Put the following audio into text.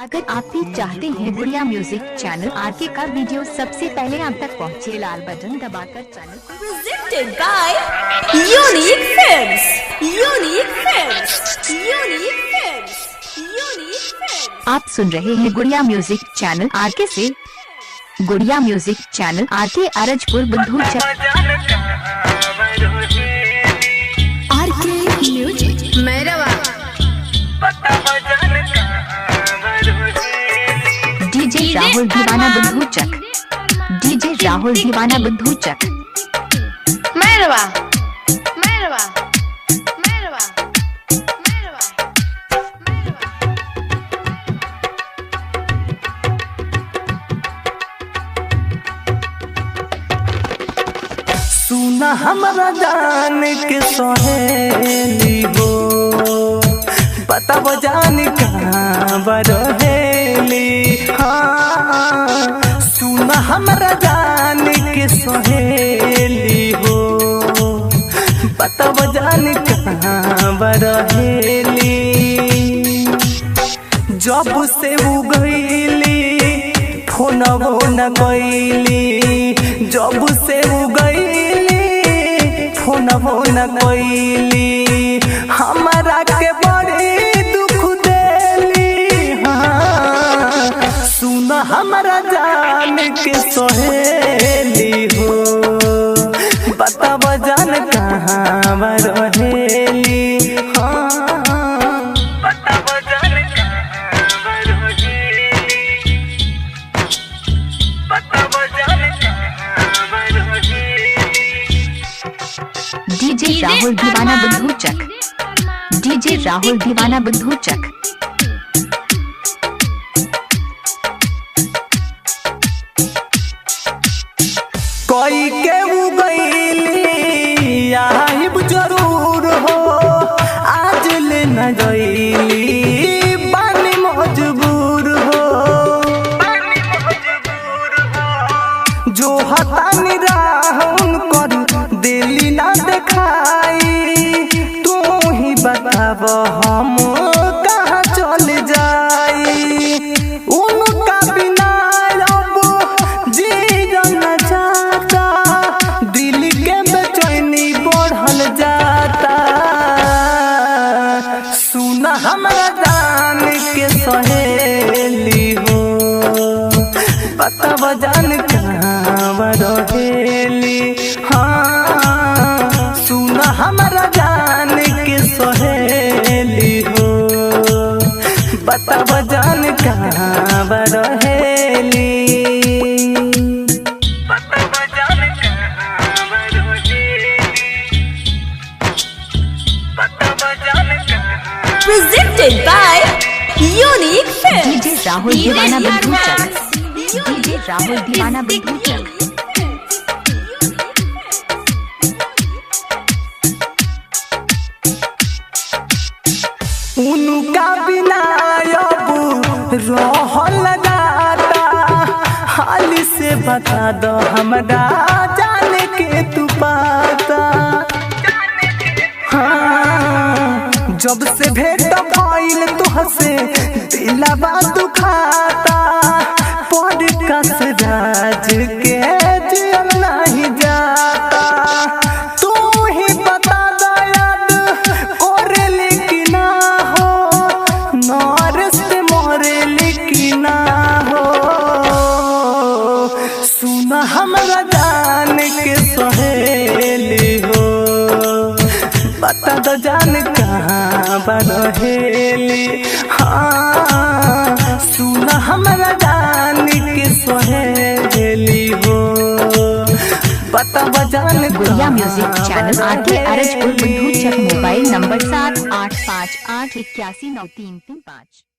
अगर आप भी चाहते हैं गुड़िया म्यूजिक चैनल आरके का वीडियो सबसे पहले आप तक पहुंचे, लाल बटन दबाकर चैनल को Presented by Unique Films. Unique Films. Unique Films. Unique Films. आप सुन रहे हैं गुड़िया म्यूजिक चैनल आरके से। गुड़िया म्यूजिक चैनल आरके अरजपुर बुद्धू चक। RK Music. Mairwa. DJ Rahul दीवाना बुद्धू चक। डीजे राहुल दीवाना बुद्धू चक। Mairwa. Mairwa. Mairwa. Mairwa. Mairwa. सुना हमरा जान के सहेली हो, बताब जान कहाँ बरहेली। हाँ, सुना हमरा जान के सहेली हो, बताब जान कहाँ बरहेली। जब से उगैली फोनवो न कैली, जब से उगैली फोनवो न कैली, हमारा के बड़ी दुख देली। हाँ, सुन हमरा जान के सहेली हो, बताब जान कहाँ रहेली। हाँ, डीजे राहुल दीवाना बुद्धू चक। डीजे राहुल दीवाना बुद्धू चक। कोई के उगैली आइब जरूर हो, आज ले न गईली बानी मजबूर हो। जो हतानी राहुन कर दिली ना देखाई, तू ही बताब हम कहाँ चल जाई। उनका बिना अब जीवन न जाता, दिल के बेचैनी बढ़ल जाता। सुना हमरा जान के सहेली हो, बताब जान कहाँ रहेली। हाँ, सुना हमरा जान के सहेली हो, बताब जान कहाँ रहेली। Presented by Unique Films. DJ Rahul दीवाना बुद्धू चक। डीजे राहुल दीवाना बुद्धू चक। उनका बिना अब रहल जाता, हाल से बता दो हमरा जान के तू पाता। हाँ, जब से भेंट भइल तुहसे दिलवा दुखाता, पर कस राज के जियल नहीं जाता। तू ही बता दो याद कोरेली कि ना हो, नरस मोरेली कि ना हो। सुना हमरा जान के सहेली हो, बता दो जान कहाँ बरहेली। हाँ, सुना हमरा जान के सहेली हो, बता जान गुड़िया म्यूजिक चैनल आरके अरजपुर बुद्धू चक। Mobile number 7858 81 9335।